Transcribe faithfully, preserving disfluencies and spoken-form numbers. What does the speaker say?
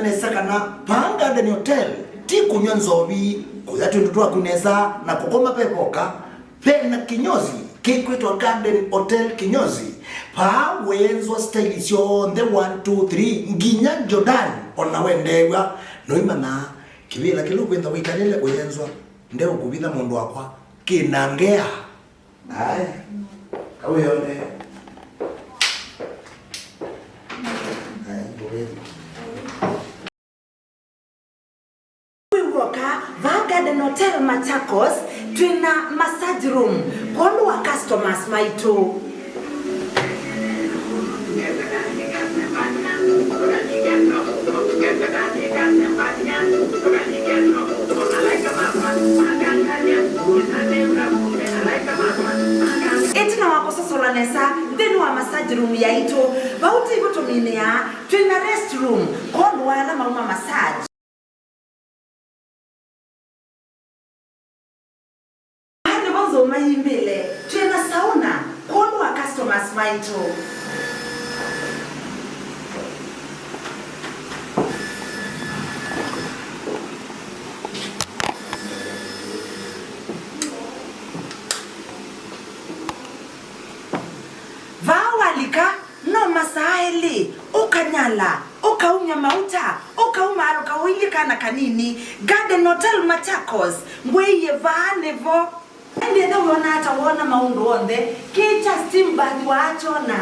Nesa kana vaa Garden Hotel ti kũnyw'a nzovi, kũya twĩndũ twaku nesa, na kũkoma ve voka. Ve na kinyozi kĩkwĩtwa Garden Hotel Kinyozi. Vaa wĩenzwa staili syonthe one, two, three, nginya Jordan ona wendeew'a. Nũimanya kĩvĩla kĩla ũkwĩtha wĩkalĩle ũyenzwa, ndeũkũvitha mũndũ wakwa, kĩnangea. Aya. Kau yone. Aya, ngũvĩtha. Wĩ woka, vaa Garden Hotel Machakos, twĩna massage room, kwondũ wa customers maitũ. Ĩtina wa kũsosolwa nesa nthĩnĩ wa massage room yaitũ, vau tivo tũminĩaa, twĩna restroom kwondũ wa ala mauma massage. Aa nĩvo nzũma yimbĩle, twĩna sauna kwondũ wa customers maitũ. Vaa walika, no masaa elĩ, ũkanyala, ũkaumya mauta, ũkaumaalũka ũilyĩ kana kanini. Garden Hotel Machakos, ngwĩie vaa nĩvo. Ĩndĩ ethĩwa wĩona ata woona maũndũ onthe, kĩĩ kya steam bath waakyona?